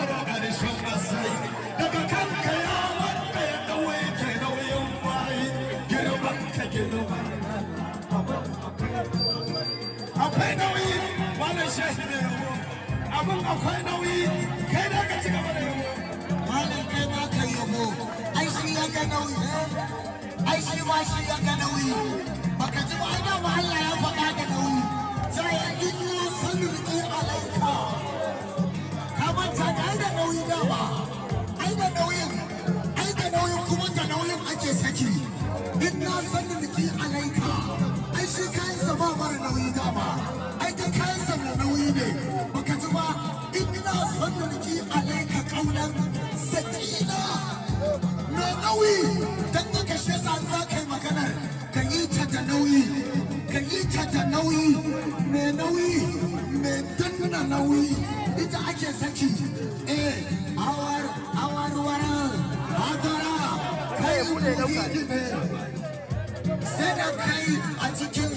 Jagora ƙarshen asali daga kanka, ya wanda ya ɗauke nauyin bayi. Girman ka girman, akwai nauyi. Malam Shehi ne yabo, abin akwai nauyi. Kai da ka ci gaba da yabo. Malam, kai ma kai yabo. Ai shi ya ga nauyi, ai shi ma shi ya ga nauyi. Baka ji ba? Ai da ma Allah ya faɗa da nauyi sai إنا سنلقي عليك. Ka manta da ai da nauyi dama, ai da nauyin, ai da nauyin, kuma da nauyin ake saki. إنا سنلقي عليك. Ai shi kayansa ba mara nauyi dama, ai ta kayansa mai nauyi ne. Baka ji ba? إنا سنلقي عليك قولا ثقيلا. Mai nauyi. Dan haka shi yasa za ka yi maganar, ka yi ta da nauyi, ka yi ta da nauyi, mai nauyi, mai danna nauyi, ita ake saki. Eh, awar awar waran hadara, kai muridi ne, sai da kai a cikin